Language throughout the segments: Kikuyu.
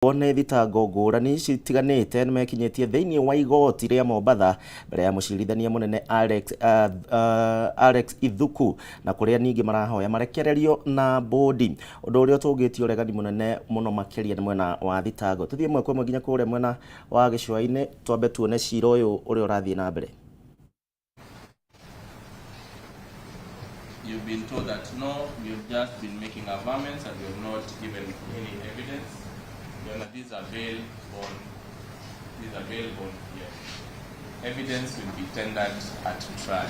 Nĩ thitango ngũrani citiganĩte nĩmekinyĩtie thĩinĩ wa igoti rĩa Mombatha mbere ya mũcirithania mũnene Alex Ithuku na kũrĩa ningĩ marahoya marekererio na bodi ũndũ ũrĩa ũtũngĩtie ũregani mũnene mũno makĩria nĩ mwena wa thitango. Tũthiĩ ĩmwe kwa ĩmwe nginya kũrĩa mwena wa gĩcũa-inĩ twambe tuone cira ũyũ ũrĩa ũrathiĩ na mbere. You've been told that no, we've just been making averments and we have not given any evidence. Your Honor, these are bail bond. These are bail bond here. Evidence will be tendered at trial.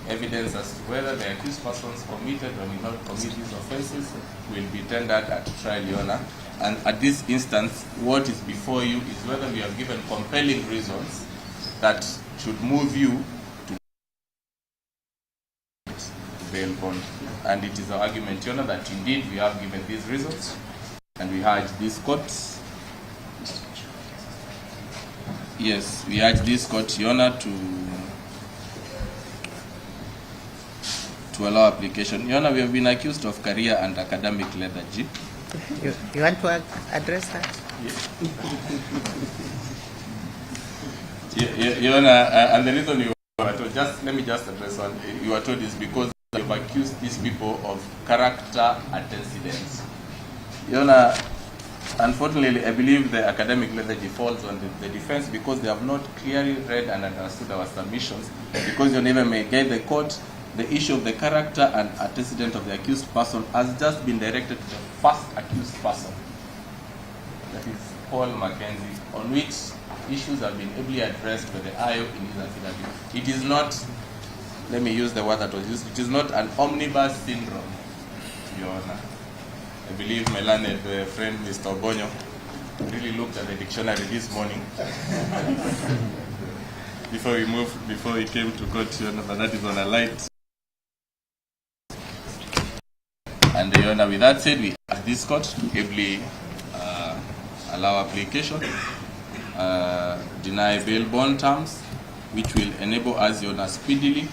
Evidence as to whether the accused persons committed or did not commit these offenses will be tendered at trial, Your Honor. And at this instance, what is before you is whether we have given compelling reasons that should move you to bail bond. And it is our argument, Your Honor, that indeed we have given these reasons and we urge this court. Yes, we urge this court, Your Honor, to allow application. Your Honor, we have been accused of career and academic lethargy. You want to address that? Yeah. Your Honor, and the reason you were told, just let me just address one. You were told is because you have accused these people of character antecedents. Your Honor, unfortunately, I believe the academic lethargy falls on the defense because they have not clearly read and understood our submissions. Because you never may guide the court, the issue of the character and antecedent of the accused person has just been directed to the first accused person, that is Paul Mackenzie, on which issues have been ably addressed by the IO in his affidavit. It is not, let me use the word that was used, it is not an omnibus syndrome, Your Honor. I believe my learned friend, Mr. Obonyo, really looked at the dictionary this morning before we moved, before we came to court, Your Honor, but that is on a light. And Your Honor, with that said, we ask this court to ably allow application, deny bail bond terms, which will enable us, Your Honor, speedily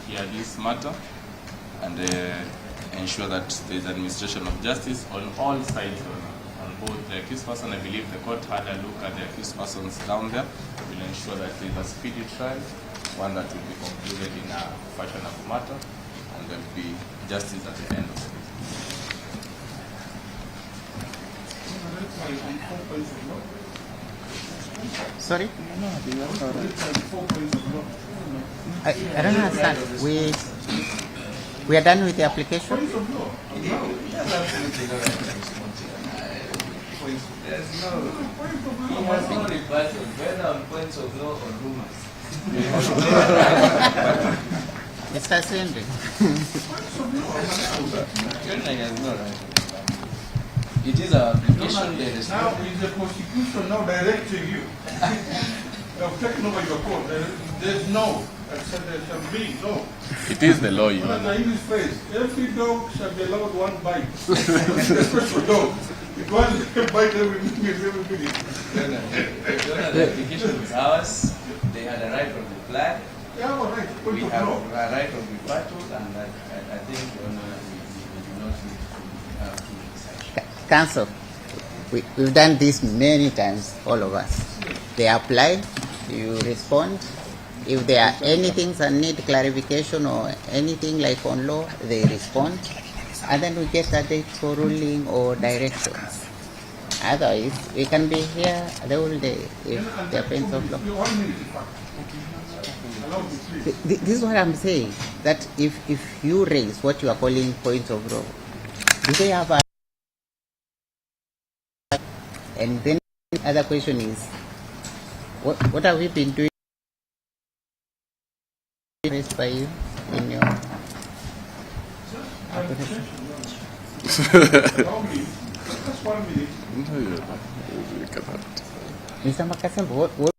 hear this matter and ensure that there is administration of justice on all sides, Your Honor, on both the accused person. I believe the court had a look at the accused persons down there. Will ensure that there is a speedy trial, one that will be concluded in a fashionable matter, and there will be justice at the end of it. Sorry? I don't understand. We are done with the application? There's no, he has no rebuttal, whether on points of law or rumors. Mr. Sende. Your Honor, he has no right to rebuttal. It is our application, there is Now is the prosecution now directing you? They have taken over your court. There's no, I said there shall be no. It is the law, Your Well, Honor. the English phrase, every dog shall be allowed one bite. A special dog. It wants to bite every minute, every minute. Your Honor, the application is ours. They had a right of reply. They have a right, point We of have law. a right of rebuttal, and I think, Your Honor, we do not need to have too many sections. Counsel, we've done this many times, all of us. They apply, you respond. If there are anything that need clarification or anything like on law, they respond. And then we get a date for ruling or directions. Otherwise, we can be here the whole day if there are points of law. One minute, in fact. Allow me, please. This is what I'm saying, that if you raise what you are calling points of law, do they have a... And then the other question is, what have we been doing raised by you in your application? Allow me, just 1 minute. No, Your Honor, we cannot. Mr. Makasembo, what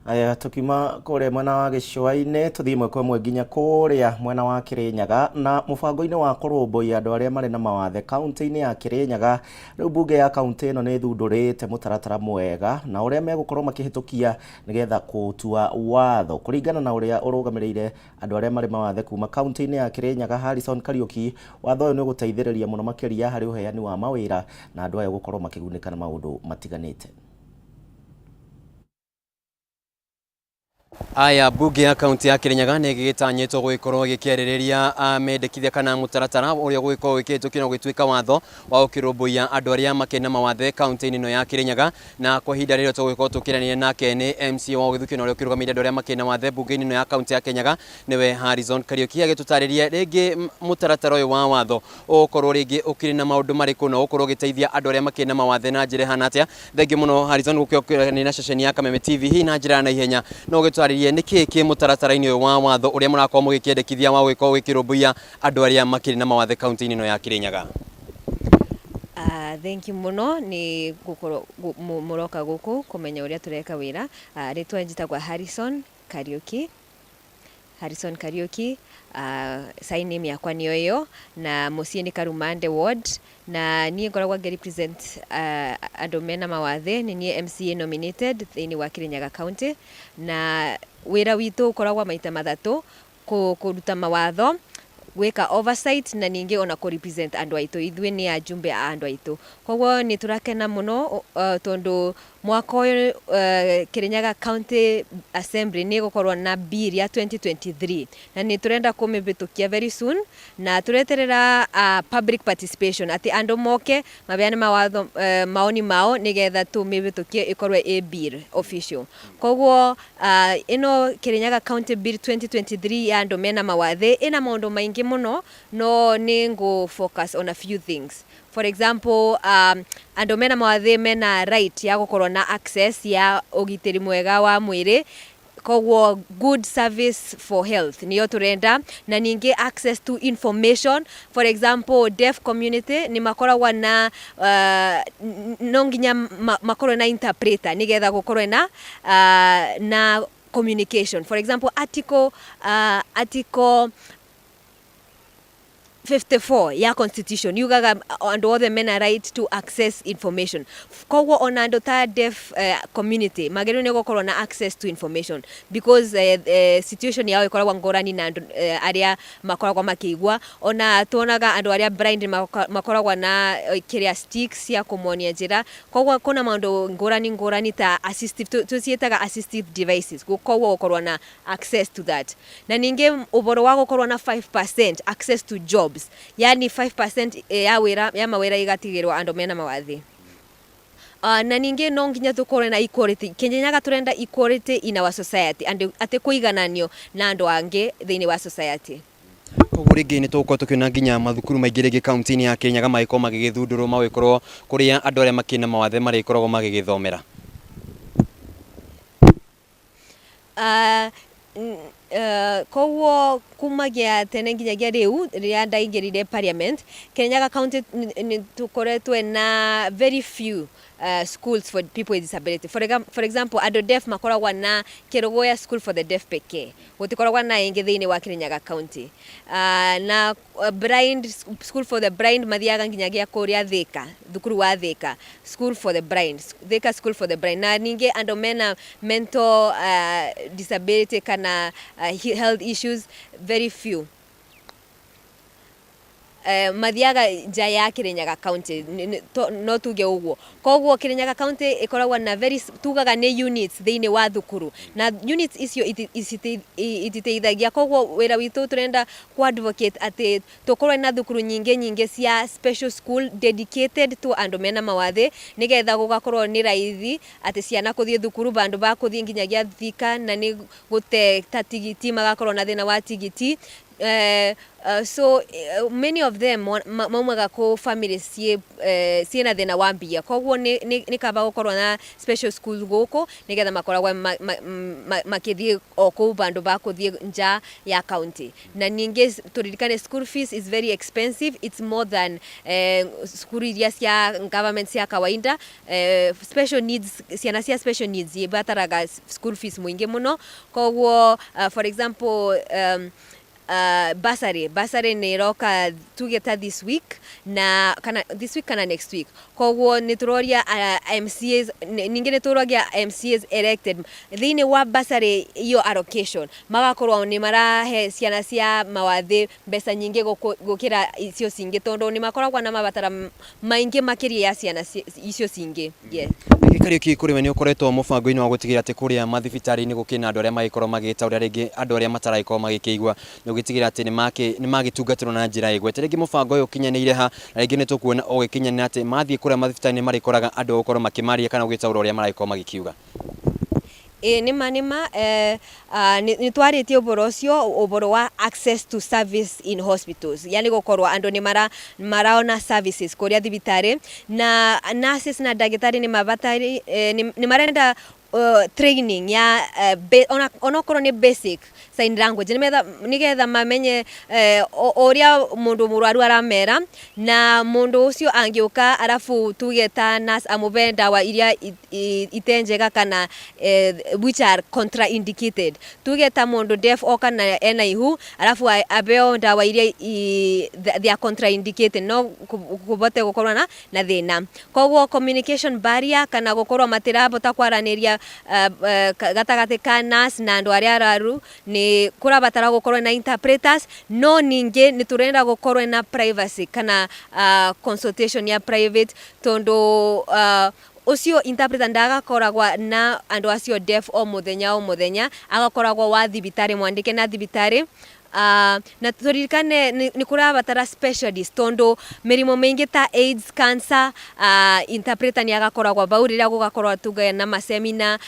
Aya, tukiuma kuria mwena wa gĩcũa-inĩ tũthiĩ ĩmwe kwa ĩmwe nginya kũrĩa mwena wa Kĩrĩnyaga na mũbango-inĩ wa kũrũmbũiya andũ arĩa marĩ na mawathe kaunti-inĩ ya Kĩrĩnyaga. Rĩu mbunge ya kaunti ĩno nĩ ĩthundũrĩte mũtaratara mwega na ũrĩa megũkorwo makĩhĩtũkia nĩgetha kũũtua watho kũringana na ũrĩa ũrũgamĩrĩire andũ arĩa marĩ mawathe kuma kaunti-inĩ ya Kĩrĩnyaga Harrison Kariuki. Watho ũyũ nĩ ũgũteithĩrĩria mũno makĩria harĩ ũheani wa mawĩra na andũ aya gũkorwo makĩgunĩka na maũndũ matiganĩte. Aya, mbunge ya kaunti ya Kirinyaga nĩ gĩgĩtanyĩtwo gũgĩkorwo gĩkĩarĩrĩria mendekithia kana mũtaratara ũrĩa ũgũgĩkorwo ũgĩkĩhĩtũkio na gũgĩtuĩka watho wa gũkĩrũmbũiya andũ arĩa makĩrĩ na mawathe kaunti-inĩ ĩno ya Kirinyaga. Na kwa ihinda rĩrĩ tũgũgĩkorwo tũkĩaranĩria nake nĩ MCA wa Ũgĩthukio na ũrĩa ũkĩrũgamĩrĩire andũ arĩa makĩrĩ na wathe mbunge-inĩ ĩno ya kaunti ya Kirinyaga, nĩwe Harrison Kariuki, agĩtũtarĩrie rĩngĩ mũtaratara ũyũ wa watho ũgũkorwo rĩngĩ ũkĩrĩ na maũndũ marĩkũ na ũgũkorwo ũgĩteithia andũ arĩa makĩrĩ na mawathe na njĩra ĩhana atĩa. Thengiũ mũno Harrison gũkĩokeranĩria na ceceni ya Kameme TV hihi na njĩra ya naihenya no ũgĩtwarĩrie nĩkĩĩ kĩ mũtaratara-inĩ ũyũ wa watho ũrĩa mũrakorwo mũgĩkĩendekithia wa gũgĩkorwo ũgĩkĩrũmbũiya andũ arĩa makĩrĩ na mawathe kaunti-inĩ ĩno ya Kirinyaga. Thank you mũno nĩ gũkorwo mũroka gũkũ kũmenya ũrĩa tũreka wĩra. Rĩtwa njĩtagwo Harrison Kariuki. Harrison Kariuki, sign name yakwa nĩyo ĩyo, na mũciĩ nĩ Karumande Ward, na niĩ ngoragwo ngĩ represent andũ mena mawathe, nĩ niĩ MCA nominated thĩinĩ wa Kirinyaga County, na wĩra witũ ũkoragwo maita mathatũ, kũruta mawatho, gwĩka oversight na ningĩ ona kũ represent andũ aitũ, ithuĩ nĩ ajumbe a andũ aitũ. Koguo nĩ tũrakena mũno tondũ mwaka ũyũ Kirinyaga County Assembly nĩ ĩgũkorwo na bill ya 2023 na nĩ tũrenda kũmĩhĩtũkia very soon, na tũreterera public participation, atĩ andũ moke mabeane mawatho, maoni mao nĩgetha tũmĩhĩtũkie ĩkorwo ĩ bill official. Koguo ĩno Kirinyaga County Bill 2023 ya andũ mena mawathe ĩna maũndũ maingĩ mũno, no nĩ ngũ focus on a few things. For example, andũ mena mawathe mena right ya gũkorwo na access ya ũgitĩri mwega wa mwĩrĩ, koguo good service for health niyo turenda, na ningĩ access to information. For example, deaf community nĩ makoragwo na no nginya makorwo na interpreter nigetha gũkorwo na communication. For example, article 54 ya constitution yugaga andũ othe mena right to access information. Koguo ona andũ ta deaf community magĩrĩirwo nĩ gũkorwo na access to information because situation yao ĩkoragwo ngũrani na andũ arĩa makoragwo makĩigua. Ona tuonaga andũ arĩa blind makoragwo na kĩrĩa, sticks cia kũmonia njĩra. Koguo kuna maũndũ ngũrani ngũrani ta assistive, tũciĩtaga assistive devices, koguo gũkorwo na access to that. Na ningĩ ũhoro wa gũkorwo na 5% access to jobs, yani 5% ya wĩra, ya mawĩra igatigĩrwo andũ mena mawathe. Na ningĩ no nginya tũkorwo na equality. Kirinyaga tũrenda equality in our society and atĩ kũigananio na andũ angĩ thĩinĩ wa society. Koguo rĩngĩ nĩ tũgũkorwo tũkĩona nginya mathukuru maingĩ rĩngĩ kaunti-inĩ ya Kirinyaga magĩkorwo magĩgĩthundũrwo, magĩkorwo kũrĩa andũ arĩa makĩrĩ na mawathe marĩkoragwo magĩgĩthomera. Koguo kumagia tene nginyagia rĩu rĩrĩa ndaingĩrire parliament, Kirinyaga County nĩ tũkoretwo na very few schools for people with disability. For example, andũ deaf makoragwo na Kerugoya School for the Deaf pekee, gũtikoragwo na ĩngĩ thĩinĩ wa Kirinyaga County. Na blind, school for the blind mathiaga nginyagia kũrĩa Thika, thukuru wa Thika School for the Blind, Thika School for the Blind. Na ningĩ andũ mena mental disability kana health issues, very few mathiaga nja ya Kirinyaga County, no tuge ũguo. Koguo Kirinyaga County ĩkoragwo na very tugaga nĩ units thĩinĩ wa thukuru, na units icio ititeithagia. Koguo wĩra witũ tũrenda ku advocate atĩ tũkorwo na thukuru nyingĩ nyingĩ cia special school dedicated to andũ mena mawathe, nĩgetha gũgakorwo nĩ raithi atĩ ciana kũthiĩ thukuru bandũ ba kũthiĩ nginyagia Thika na nĩ gũte ta tigiti, magakorwo na thĩna wa tigiti. So many of them maumaga kũ family ciĩ ciĩna thĩna wa mbia, koguo nĩ kaba gũkorwo na special schools gũkũ nĩgetha makoragwo makĩthiĩ o kũu bandũ ba kũthiĩ nja ya county. Na ningĩ tũririkane school fees is very expensive, it's more than cukuru iria cia government cia kawaida. Special needs, ciana cia special needs ibataraga school fees mũingĩ mũno. Koguo for example, bursary nĩ ĩroka, tuge ta this week na kana this week kana next week. Koguo nĩ tũroria MCAs, ningĩ nĩ tũroria MCAs elected thĩinĩ wa bursary iyo allocation magakorwo nĩ marahe ciana cia mawathe mbeca nyingĩ gũkĩra icio cingĩ, tondũ nĩ makoragwo na mabatara maingĩ makĩria ya ciana icio cingĩ, yeah. Rĩngĩ Kariũki, kũrĩ we nĩ ũkoretwo mũbango-inĩ wa gũtigĩrĩra atĩ kũrĩa mathibitarĩ-inĩ gũkĩrĩ na andũ arĩa magĩkorwo magĩtaũra rĩngĩ andũ arĩa mataragĩkorwo magĩkĩigua na ũgĩtigĩrĩra atĩ nĩ magĩtungatĩrwo na njĩra ĩgwete. Rĩngĩ mũbango ũyũ ũkinyanĩire ha, na rĩngĩ nĩ tũkuona ũgĩkinyanĩra atĩ mathiĩ kũrĩa mathibitarĩ nĩ marĩkoraga andũ a gũkorwo makĩmaria kana gũgĩtaũra ũrĩa maragĩkorwo magĩkiuga? Ĩ nĩma nĩma, nĩ twarĩtie ũhoro ũcio, ũhoro wa access to service in hospitals, yani gũkorwo andũ nĩ maraona services kũrĩa thibitarĩ, na nurses na ndagĩtarĩ nĩ mabatari nĩ marenda training ya onokorwo nĩ basic sign language nĩgetha mamenye ũrĩa mũndũ mũrwaru aramera, na mũndũ ũcio angĩũka arabu tuge ta nurse amũbe ndawa iria ite njega kana which are contraindicated. Tuge ta mũndũ deaf oka na ena ihu, arabu abeo ndawa iria they are contraindicated, no kũbote gũkorwo na thĩna. Koguo communication barrier kana gũkorwo matirabota kwaranĩria gatagatĩ ka nurse na andũ arĩa arwaru, nĩ kũrabatara gũkorwo na interpreters. No ningĩ nĩ tũrenda gũkorwo na privacy kana consultation ya private, tondũ ũcio interpreter ndagakoragwa na andũ acio deaf o mũthenya o mũthenya, agakoragwo wa thibitarĩ, mwandĩke na thibitarĩ. Na tũririkane nĩ kũrabatara specialist, tondũ mĩrimũ mĩingĩ ta AIDS, cancer, interpreter nĩ agakoragwo bau rĩrĩa gũgakorwo tuge na masemina,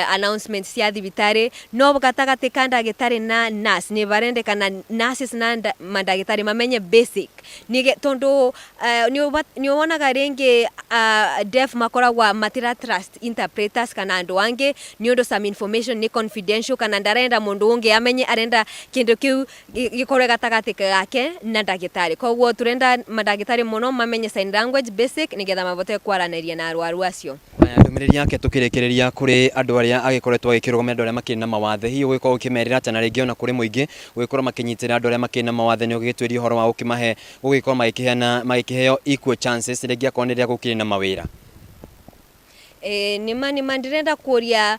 announcement cia thibitarĩ. No gatagatĩ ka ndagĩtarĩ na nurse nĩ barendekana nurses na mandagĩtarĩ mamenye basic nige, tondũ nĩ wonaga rĩngĩ deaf makoragwa matira trust interpreters kana andũ angĩ, nĩ ũndũ some information nĩ confidential kana ndarenda mũndũ ũngĩ amenye, arenda kĩndũ kĩu gĩkorwe gatagatĩ gake na ndagĩtarĩ. Koguo turenda mandagĩtarĩ mũno mamenye sign language basic nĩgetha mabote kwaranĩria na arwaru acio. Aya, ndũmĩrĩri yake tũkĩrĩkĩrĩria kũrĩ andũ arĩa agĩkoretwo agĩkĩrũgamia andũ arĩa makĩrĩ na mawathe, hihi ũgĩkorwo ũkĩmerĩra atĩa, na rĩngĩ ona kũrĩ mũingĩ gũgĩkorwo makĩnyitĩrĩra andũ arĩa makĩrĩ na mawathe, nĩ ũgĩgĩtuĩria ũhoro wa gũkĩmahe gũgĩkorwo magĩkĩheana magĩkĩheo equal chances rĩngĩ akorwo nĩ rĩrĩa gũkĩrĩ na mawĩra? Nĩma ndĩrenda kũria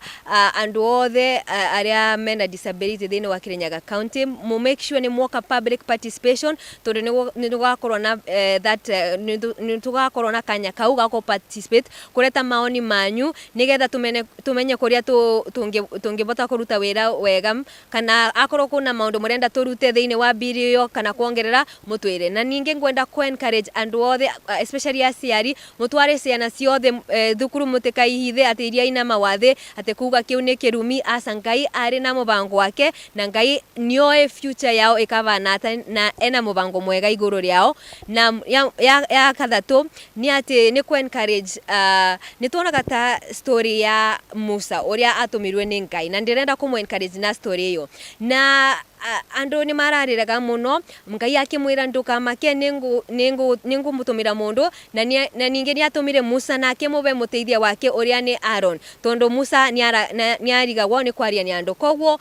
andũ othe arĩa mena disability thĩinĩ wa Kirinyaga County mu make sure nĩ mwoka public participation, tondũ nĩ tũgakorwo na that nĩ tũgakorwo na kanya kau ga kũ participate kũreta maoni manyu, nĩgetha tumenye kũrĩa tũngĩbota kũruta wĩra wega, kana akorwo kuna maũndũ mũrenda tũrute thĩinĩ wa bill ĩyo kana kuongerera, mũtwĩre. Na ningĩ ngwenda ku encourage andũ othe, especially aciari, mũtware ciana ciothe thukuru, mũtikaihithe atĩ iria ina mawathe, atĩ kuga kĩu nĩ kĩrumi. Aca, Ngai arĩ na mũbango wake na Ngai nĩoĩ future yao ĩkabana ata na ena mũbango mwega igũrũ rĩao. Na ya kathatũ nĩ atĩ nĩ ku encourage, nĩ tuonaga ta story ya Musa ũrĩa atũmirwe nĩ Ngai, na ndĩrenda kũmũ encourage na story ĩyo. Na andũ nĩ mararĩraga mũno Ngai akĩmwĩra, "Ndũkamake, nĩngũmũtũmĩra mũndũ." Na ningĩ nĩ atũmire Musa na akĩmũbe mũteithia wake ũrĩa nĩ Aaron, tondũ Musa nĩ arigagwo nĩ kwaria nĩ andũ. Koguo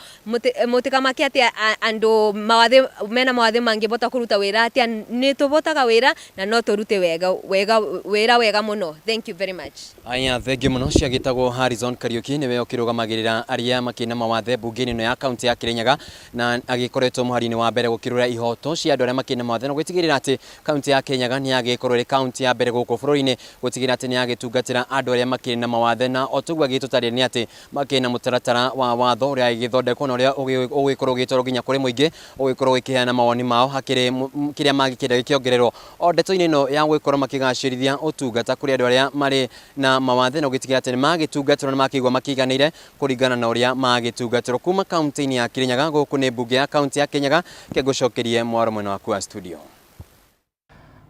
mũtikamake atĩ andũ mawathe mena mawathe mangĩbota kũruta wĩra atĩa. Nĩ tũbotaga wĩra na no tũrute wega wega wĩra wega mũno. Thank you very much. Aya, thengiũ mũno. Ciagĩtagwo Harrison Kariuki, nĩwe ũkĩrũgamagĩrĩra arĩa makĩrĩ na mawathe mbunge-inĩ ĩno ya kaunti ya Kirinyaga, na agĩkoretwo mũhari-inĩ wa mbere gũkĩrũra ihoto cia andũ arĩa makĩrĩ na mawathe na gwĩtigĩrĩra atĩ kaunti ya Kirinyaga nĩ yagĩkorwo ĩrĩ kaunti ya mbere gũkũ bũrũri-inĩ gũtigĩrĩra atĩ nĩ yagĩtungatĩra andũ arĩa makĩrĩ na mawathe. Na o toguo agĩtũtarĩria nĩ atĩ makĩrĩ na mũtaratara wa watho ũrĩa agĩthondekwo na ũrĩa ũgĩkorwo ũgĩtwarwo nginya kũrĩ mũingĩ ũgĩkorwo ũgĩkĩheana mawoni mao hakĩrĩ kĩrĩa mangĩkĩenda gĩkĩongererwo o ndeto-inĩ ĩno ya gũgĩkorwo makĩgacĩrithia ũtungata kũrĩ andũ arĩa marĩ na mawathe na gũgĩtigĩrĩra atĩ nĩ magĩtungatĩrwo na makĩigua makĩiganĩire kũringana na ũrĩa magĩtungatĩrwo. Kuma kaunti-inĩ ya Kirinyaga, gũkũ nĩ mbunge ya ya kaunti ya Kirinyaga. Kĩngũcokerie mwaro mwena waku wa studio.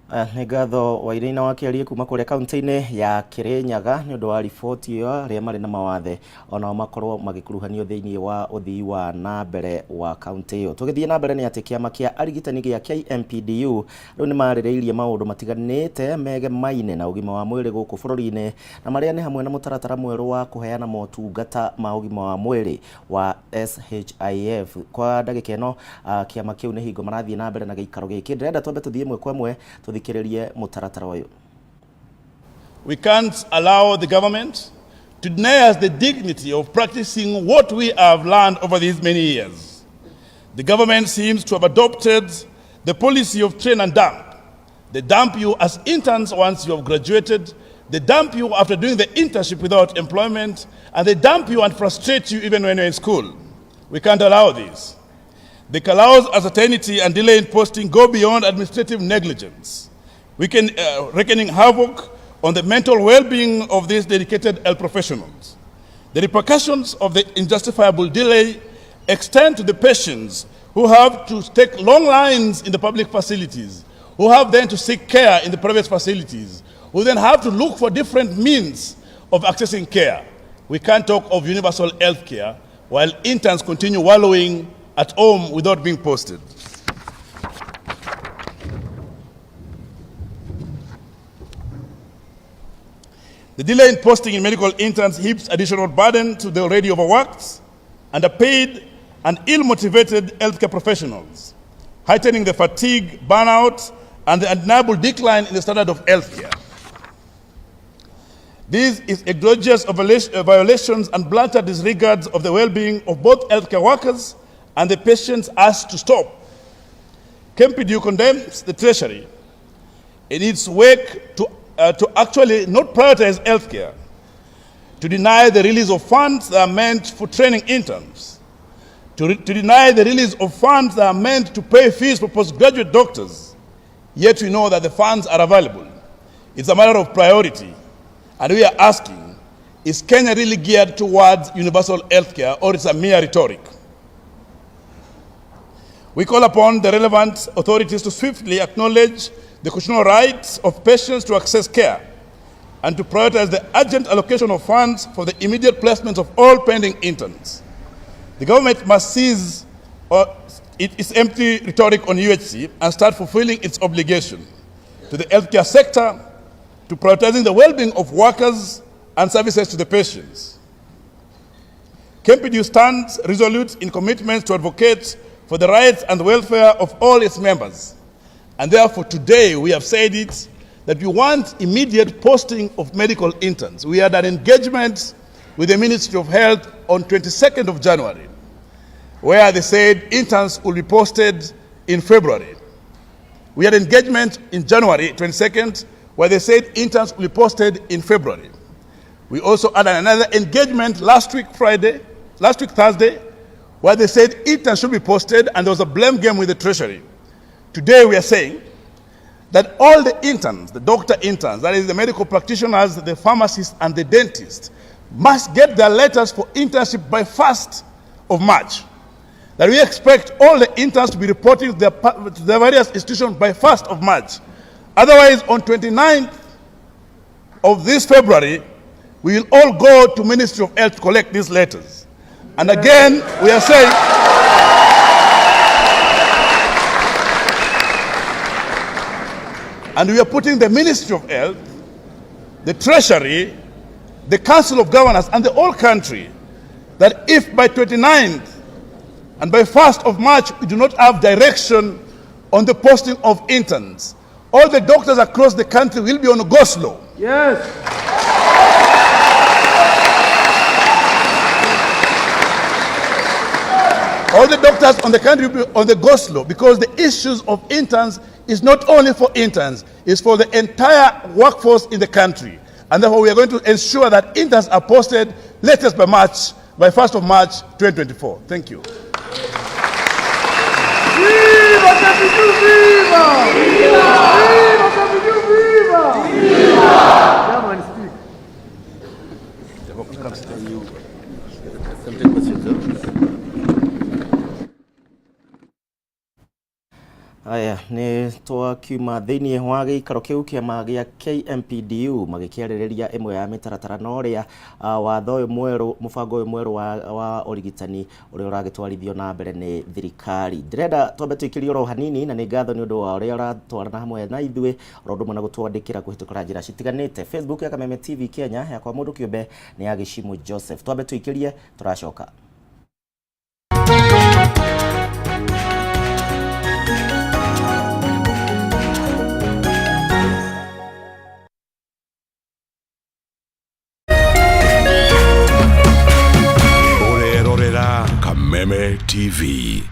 Nĩ ngatho Wainaina wa Kĩarie kuma kũrĩa kaunti-inĩ ya Kirinyaga nĩ ũndũ wa riboti ĩyo. Arĩa marĩ na mawathe onao makorwo magĩkuruhanio thĩinĩ wa ũthii wa na mbere wa kaunti ĩyo. Tũgĩthiĩ na mbere nĩ atĩ kĩama kĩa arigitani gĩa KMPDU rĩu nĩ marĩrĩirie maũndũ matiganĩte megemaine na ũgima wa mwĩrĩ gũkũ bũrũri-inĩ, na marĩa nĩ hamwe na mũtaratara mwerũ wa kũheana motungata ma ũgima wa mwĩrĩ wa SHIF. Kwa ndagĩka ĩno kĩama kĩu nĩ hingo marathiĩ na mbere na gĩikaro gĩkĩ. Ndĩrenda twambe tũthiĩ ĩmwe kwa ĩmwe tũthikĩrĩrie mũtaratara ũyũ. We can't allow the government to deny us the dignity of practicing what we have learned over these many years. The government seems to have adopted the policy of train and dump. They dump you as interns once you have graduated, they dump you after doing the internship without employment, and they dump you and frustrate you even when you're in school. We can't allow this. The Kalau's uncertainty and delay in posting go beyond administrative negligence. We can reckoning havoc on the mental well-being of these dedicated health professionals. The repercussions of the unjustifiable delay extend to the patients who have to take long lines in the public facilities, who have then to seek care in the private facilities, who then have to look for different means of accessing care. We can't talk of universal health care while interns continue wallowing at home without being posted. The delay in posting in medical interns heaps additional burden to the already overworked, underpaid, and ill-motivated healthcare professionals, heightening the fatigue, burnout, and the undeniable decline in the standard of healthcare. This is egregious violations and blatant disregards of the well-being of both healthcare workers and the patients asked to stop. KMPDU condemns the Treasury in its work to actually not prioritize healthcare, to deny the release of funds that are meant for training interns, to deny the release of funds that are meant to pay fees for postgraduate doctors. Yet we know that the funds are available. It's a matter of priority. And we are asking, is Kenya really geared towards universal healthcare, or it's a mere rhetoric? We call upon the relevant authorities to swiftly acknowledge the constitutional rights of patients to access care and to prioritize the urgent allocation of funds for the immediate placement of all pending interns. The government must cease its empty rhetoric on UHC and start fulfilling its obligation to the healthcare sector, to prioritizing the well-being of workers and services to the patients. KMPDU stands resolute in commitment to advocate for the rights and welfare of all its members. And therefore today we have said it, that we want immediate posting of medical interns. We had an engagement with the Ministry of Health on 22nd of January, where they said interns will be posted in February. We had engagement in January 22nd, where they said interns will be posted in February. We also had another engagement last week Thursday, where they said interns should be posted, and there was a blame game with the Treasury. Today we are saying that all the interns, the doctor interns, that is the medical practitioners, the pharmacists, and the dentists, must get their letters for internship by 1st of March. That we expect all the interns to be reporting to their various institutions by 1st of March. Otherwise, on 29th of this February, we will all go to Ministry of Health to collect these letters. And again, we are saying, and we are putting the Ministry of Health, the Treasury, the Council of Governors, and the whole country, that if by 29th and by 1st of March we do not have direction on the posting of interns, all the doctors across the country will be on go slow. Yes. All the doctors on the country will be on the go slow, because the issues of interns is not only for interns, it's for the entire workforce in the country. And therefore we are going to ensure that interns are posted latest by March, by 1st of March, 2024. Thank you. Viva KMPDU, viva! Viva KMPDU, viva! Viva! Come and speak. Aya nĩ twakiuma thĩinĩ wa gĩikaro kĩu kĩama gĩa KMPDU magĩkĩarĩrĩria ĩmwe ya mĩtaratara na ũrĩa watho ũyũ mwerũ, mũbango ũyũ mwerũ wa ũrigitani ũrĩa ũragĩtwarithio na mbere nĩ thirikari. Ndĩrenda twambe tũikĩrie oro hanini, na nĩ ngatho nĩ ũndũ wa ũrĩa ũratwarana hamwe na ithuĩ oro ũndũ ũmwe na gũtwandĩkĩra kũhĩtũkĩra njĩra citiganĩte. Facebook ya Kameme TV Kenya, yakwa mũndũ kĩũmbe nĩ ya Gĩcimũ Joseph. Twambe tũikĩrie, tũracoka. Ũrerorera Kameme TV.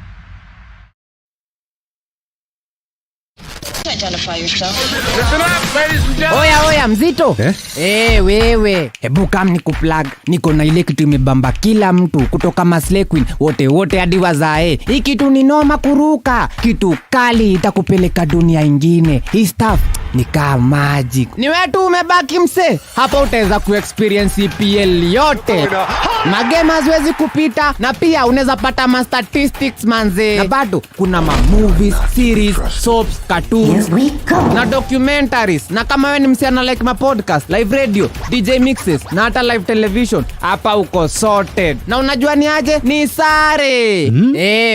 Oya oya mzito eh? Hey, wewe hebu kam ni kuplug, niko na ile kitu imebamba kila mtu kutoka Maslay Queen wote wote hadi wazae. Hii kitu ni noma kuruka, kitu kali itakupeleka dunia ingine. Hii stuff ni kama magic. Ni wewe tu umebaki mse, hapa utaweza kuexperience EPL yote, magame haziwezi kupita, na pia unaweza pata ma statistics manze, na bado kuna ma movies, series, soaps, cartoons na documentaries. Na kama wewe ni msichana like ma podcast, live radio, DJ mixes na hata live television, hapa uko sorted. Na unajua ni aje? Ni sare.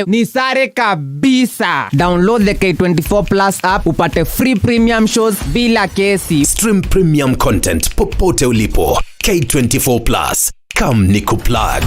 Ni sare kabisa. Download the K24 Plus app upate free premium shows bila kesi. Stream premium content popote ulipo. K24 Plus. Come nikuplug.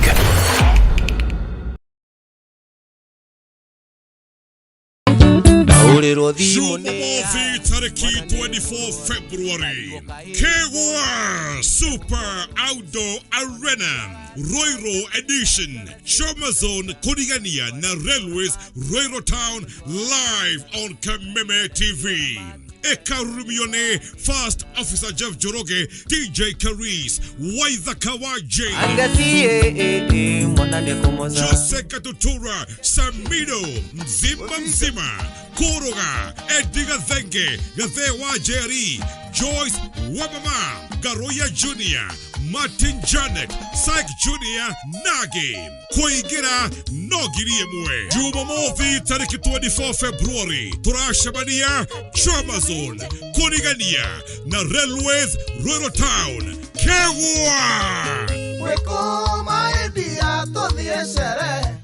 Jumamothi tariki 24 February, Kegwa Super Outdoor Arena, Roiro Edition, Chomazone Kurigania na Railways Roiro Town, live on Kameme TV. Ekarumione, First Officer Jeff Joroge, DJ Karis, Waitha Kawaje, Jose Katutura, Samido, Mzimba Mzima, Koroga, Eddie Gathenge, Gathe wa Jerry, Joyce Wamama, Garoya Jr., Martin Janet, Syke Jr., Nagi, Kuingira no ngiri ĩmwe. Jumamothi tariki 24 February, turacemania Chomazone Kurigania na Railways Rural Town Kegwa. Wĩkũma ĩndia tũthiĩ sherehe.